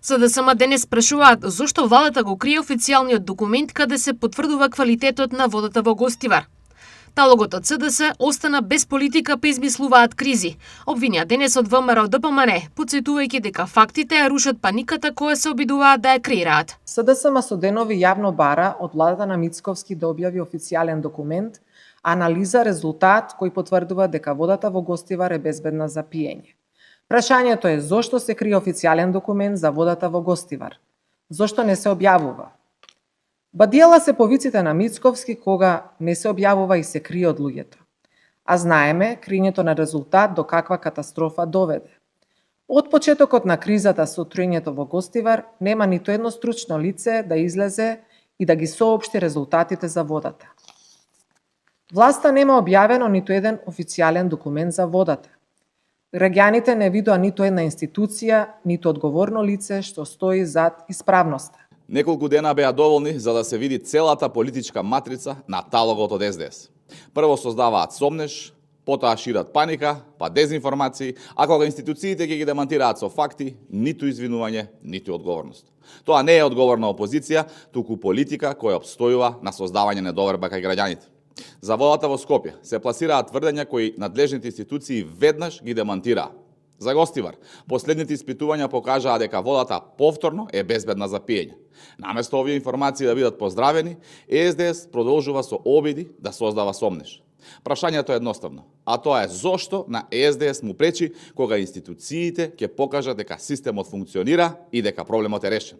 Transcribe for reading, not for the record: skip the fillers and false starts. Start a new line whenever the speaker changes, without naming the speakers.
СДСМ денес прашуваат зошто владата го крие официјалниот документ каде се потврдува квалитетот на водата во Гостивар. Талогот од СДС остана без политика па измислуваат кризи. Обвинија денес од ВМРО ДПМН, потсетувајќи дека фактите ја рушат паниката која се обидуваат да ја креираат.
СДСМ со денови јавно бара од владата на Мицковски да објави официјален документ, анализа резултат кој потврдува дека водата во Гостивар е безбедна за пиење. Прашањето е зошто се крие официјален документ за водата во Гостивар? Зошто не се објавува? Бадиела се повиците на Мицковски кога не се објавува и се крие од луѓето. А знаеме криењето на резултат до каква катастрофа доведе. Од почетокот на кризата со труењето во Гостивар нема ниту едно стручно лице да излезе и да ги соопшти резултатите за водата. Власта нема објавено ниту еден официјален документ за водата. Граѓаните не видоа ниту една институција, ниту одговорно лице што стои зад исправноста.
Неколку дена беа доволни за да се види целата политичка матрица на талогот од СДС. Прво создаваат сомнеш, потоа шират паника, па дезинформации, а кога институциите ги демантираат со факти, ниту извинување, ниту одговорност. Тоа не е одговорна опозиција, туку политика која обстојува на создавање недоверба кај граѓаните. За водата во Скопје се пласираат тврдења кои надлежните институции веднаш ги демантираа. За Гостивар, последните испитувања покажаа дека водата повторно е безбедна за пиење. Наместо овие информации да бидат поздравени, СДС продолжува со обиди да создава сомнеш. Прашањето е едноставно, а тоа е зошто на СДС му пречи кога институциите ќе покажат дека системот функционира и дека проблемот е решен.